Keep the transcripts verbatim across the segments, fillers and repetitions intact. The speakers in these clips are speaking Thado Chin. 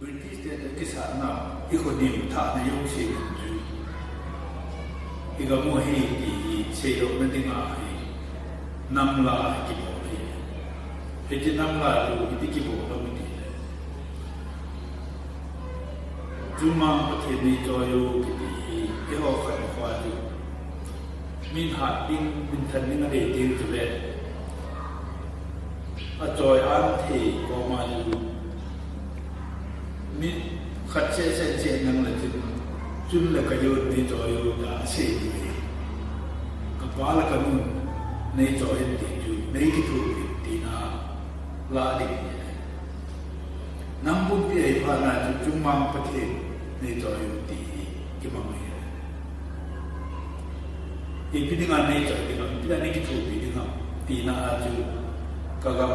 British te toh kisatna, i kho diu thahna jouse chu i gam u ahi ti hi seidohna dinga hi nam la kibol ahi. Hiche nam la chu iti kibol ham itile, Chungmang Pathen neichoi u kiti hi, eiho khat khat chu min hat ding, min than ding adei ding chule, achoi an thei koma chu mi khat seh seh seh nang le chun, chun le ka jon neichoi u tia asei diu ahi. Kapa le kanun neichoi in ti chu nei kithopi tina la ding ahi. Nam pumpi ahi phatna chu Chungmang Pathen neichoi u ti hi kimang ahi. Ipi dinga neichoi ding ham, ipi dinga nei kithopi ding ham tina a chu ka gam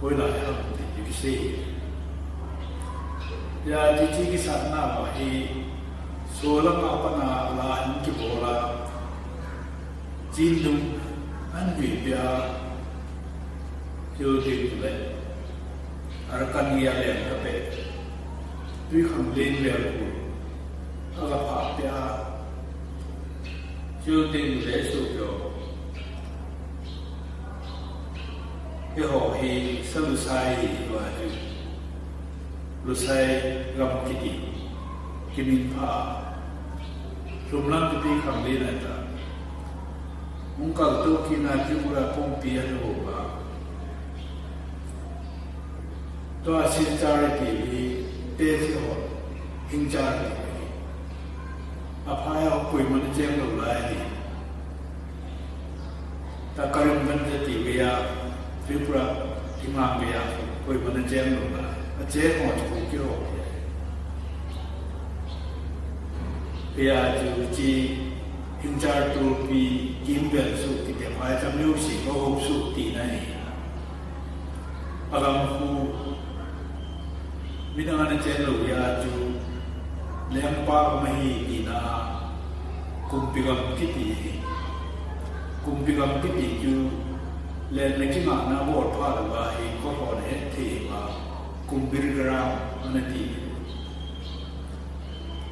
hoilai ham ti chu kisei ahi. Hia hiche kisatna uva hi solam a pat a la hin kibol a, Chin dung an juipeh a, chuteng chule Arakan gei a leng kapeh, Twikhanglen vel khu aga phah peh a, chuteng chule sohpeh u, eiho hi Salusai hi tua chu Lusai gam kiti kiminphah a, lhumlam chu Twikhanglen ahitai. Hung kaltou kitna Tripura pumpi ahin houva, tua Silchar iti hi, Tezi ho Hingchar iti hi, aphai a koiman acheng lou lai ahi. Tua Karimganj iti geiya, Tripura thinglhang geiya koiman acheng lou lai. Acheng ho chu Kuki ho ahi. Hia chu hiche Hingchar tulpi kimvel soh kiti, phaicham neosen ahop soh tina ahi. Agam khu midang ana chen lou jeh a chu lengpa gam ahi tina a Kumpi gam kiti ahi. Kumpi gam kiti chu len le kingahna bol phat uva hi koi hon ahet thei uva, Kumbir Gram ana ti.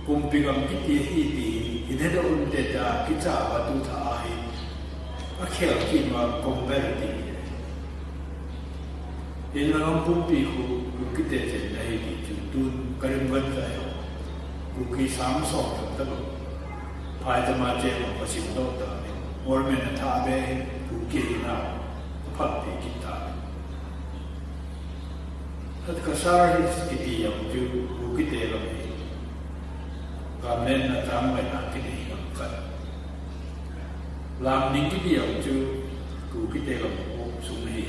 Kumpi gam kiti ahi ti hi, hin hedoh unte tia kicha uva tu thah a hi akhel kit uva Kumbir ti. Hinla gam pumpi khu Kukite chenna ahi ti chu tun Karimganj a jong Kuki sang som tam tam phaicham a cheng uva asimdoh tan, government in athah beh in Kuki ahinau aphalpeh kit tan. Khat Cachar Hills kiti jong chu Kukite gam ahi. Gamlen a changvaina kinei gam khat. Lamding kiti jong chu Kukite gam sung ahi.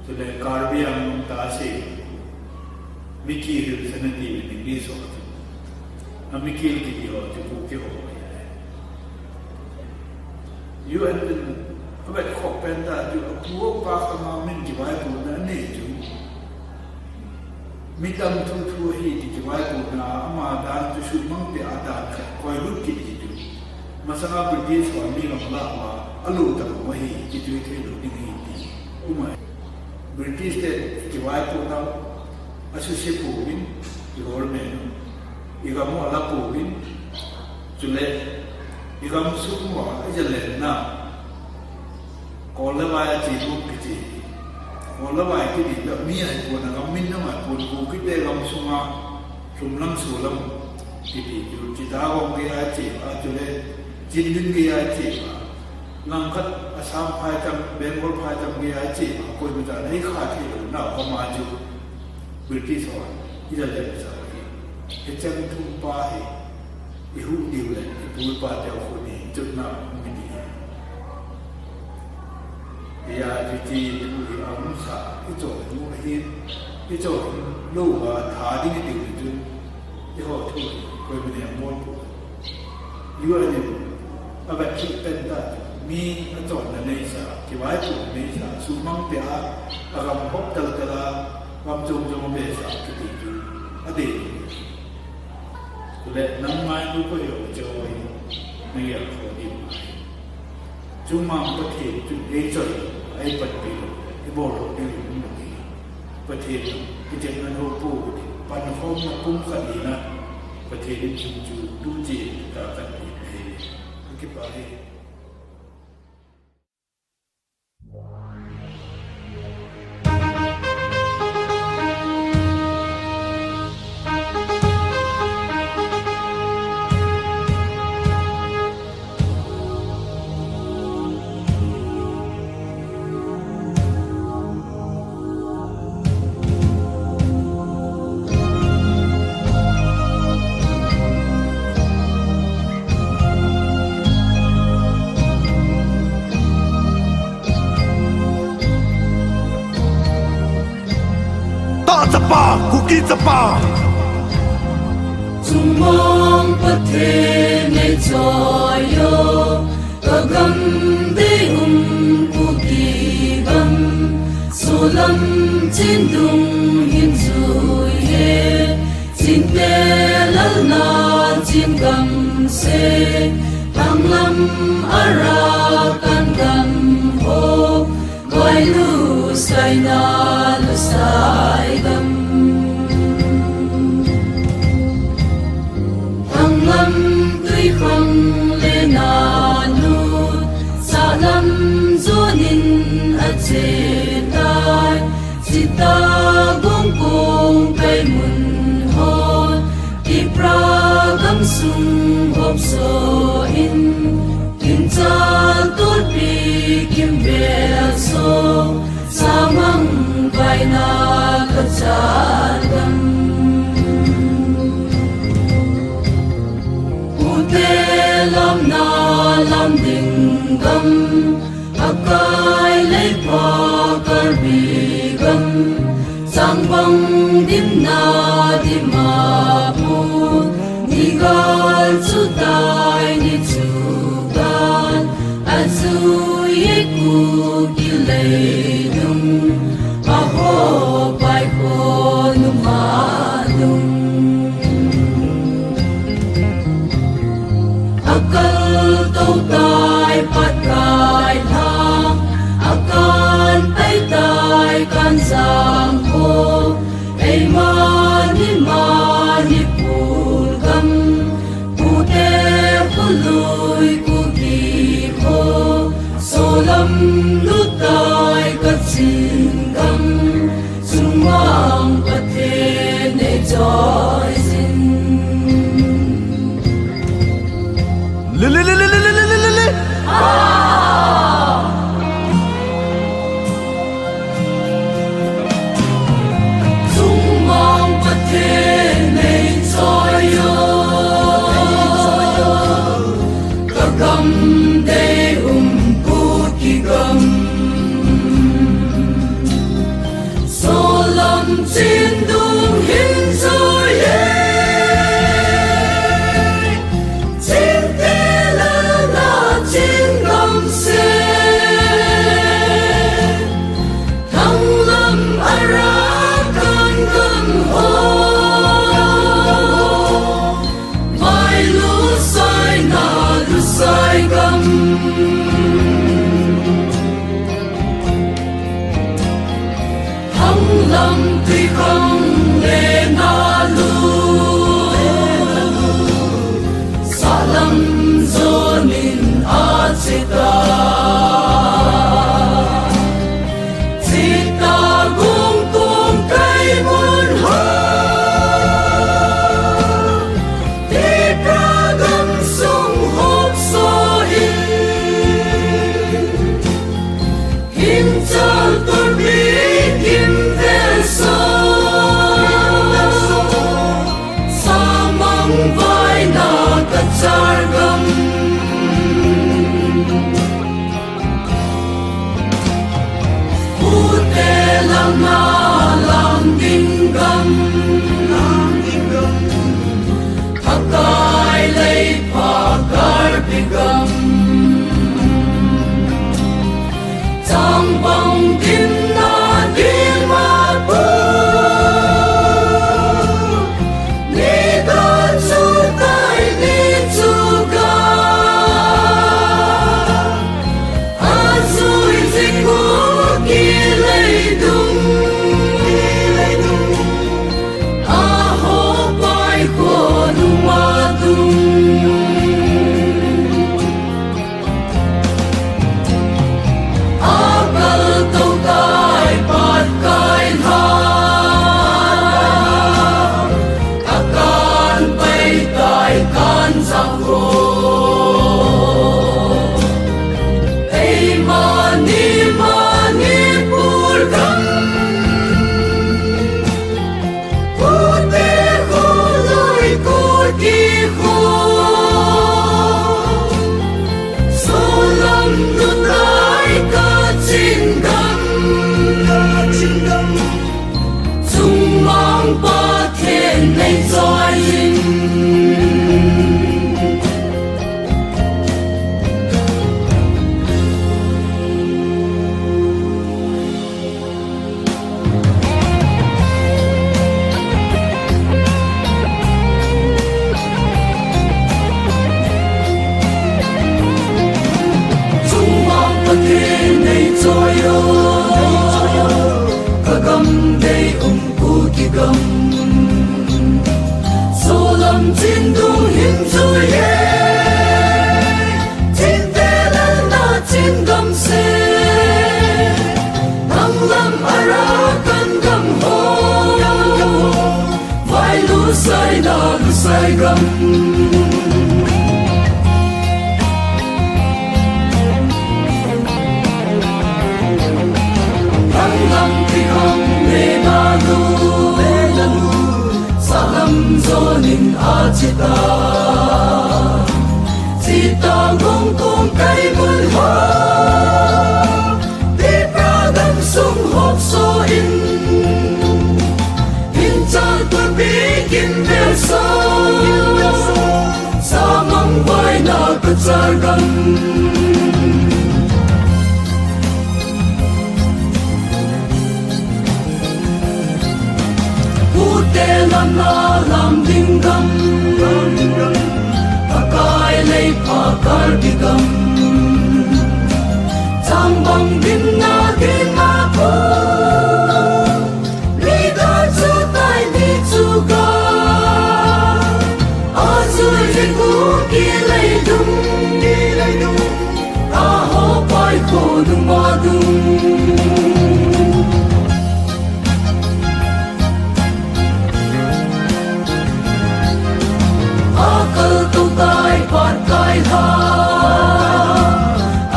Chule Karbi Anglong tah a sei, Mikir Hills ana ti uvin English ho chu. A Mikir kiti ho chu Kuki ho ahi. U N in avetkhop pen tah chu apu apa khang a min kivaipohna anei chu, mi tam thuthu ahi ti kivaipohna a ama dan chu suhmang peh a dan khat koilut kiti chu, masanga British hon mi gamlah uva alou tah u ahi ti chu ithei lou ding ahi ti um ahi. British te kivaipohna asuse pouvin, i government u, i gam u ala pouvin, chule i gamsung uva ijalenna, kol le vai a che nom kiche, kol le vai kiti bep mi ahipon, agam min nam ahipon, Kukite gamsunga lhumlam solam kiti chu Chittagong geiya che uva, chule Chinland geiya che uva, langkhat Assam phaicham, Bengal phaicham geiya che uva, koima chan eikha thei lou nau koma chu British hon ijalen sa hi. Hicheng thum pa hi ihuh diu le ipu ipa teu khu ni chutna um ding ahi. Hia hiche thu hi aumsa, ichol u ahin, ichol louva tha ding itiu le chun, eiho thu hi koiman abol poi. U N in avetkhop pen tah chu mi acholna neisa, kivaipohna neisa, suhmang peh a, agam hop taltal a, gam chom chom a behsah kiti chu adei. Chule nang ngailutna ho chu nagel kho diu ahi. Chungmang Pathen chun eichoi, eipanpi lou, ibol lou ding um lou ahi. Pathen in, Pathen in ho pu, pankhomna pumkhat nina, Pathen in chun chu tu che ta kan ni thei. Ka kipah e. Ta chapa, Kuki chapa. Chungmang Pathen nei choi o, ka gam dei um Kuki gam, solam chindung hin jui e, chinte lalna chin gam se, thanglam Arakan gam ho, Vailu saina lusai gam. Thanglam tuikhang le nalu, salam jonin achetai. Sita gongkong kai mun hon, Tipra gamsung hopso in, Kinchal tulpi kimvel song, samang vaina kachal gam. Pute lamna lam ding gam, Akai Leipha Karbi gam, Changbang dimna Dimapur, nigal chutai ni chutan, ajui e Kuki leidung, aho pai ko numa dung. Akal to tai pat kai thang, akan pai tai kan jang ko, ei mani mani pul gam, Pute khului Kuki kho, solam lutai kachin gam, Chungmang Pathen nei choi jin. Li, li, li. Ah! Chungmang Pathen nei choi o, ka gam dei um Kuki gam. Solam chindung hin jui e, chinte lalna chin gam se, thanglam Arakan gam ho, vailu saina lusai gam. Thanglam tuikhang le nalu, salam jonin achetai. Sita gongkong kai mun hon, Tipra gamsung hopso in, Kinchal tulpi kimvel song, samang vaina kachal gam. Pute lamna lam ding gam, Akai Leipha Karbi gam. Changbang dimna Dimapur, nigal chutai ni chutan, ajui e Kuki leidung, Saigam. Langlam ti hang le na lu, le na lu, salam zonin a chita. Chita gong kong kai mun ho. Tipra dam sung hop so in. Inchang pulpi kin vel so. Samang vai na kachar gam. Pute lam na lam ding gam. Pakai lei pakar di gam. Chang bang din na din na ko. Ni da chu tai ni chu ga. A chu ji ku ki lei dung, ki lei dung. A ho pai ko dung ma dung. A kal tu tai pat kai ha.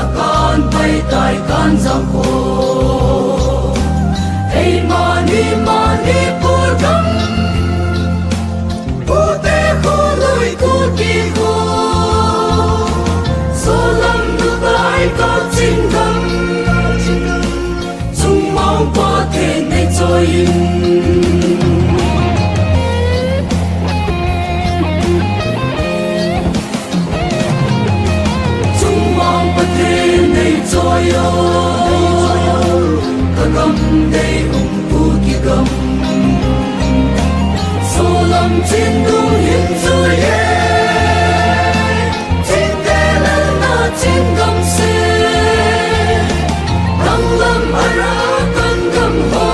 A kan pai tai kan jang ko. Ei mani mani pur gam. Pute ko lui ko ki ko. Solam nu tai ka ching gam. Sungmang Pathen nei choi in. Sungmang Pathen nei choi o. Ka gam nei um u ki gam. Solam chin dung hin choi e. Chingte lalna ching gam se, danglam ara kan gam ho,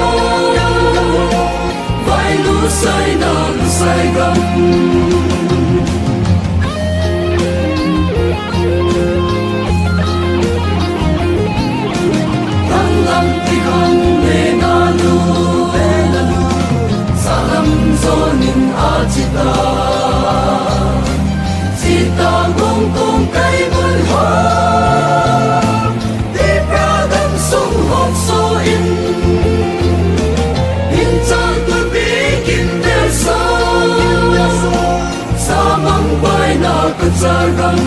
vai lusai na lusai gam. Danglam ti gam le na lu, le na lu, salam zonin a chita. Sita gong kong kai mun ho. Tipra gam sung hop so in. In chang tu pi kin tel so. Samang pai na kachar gam.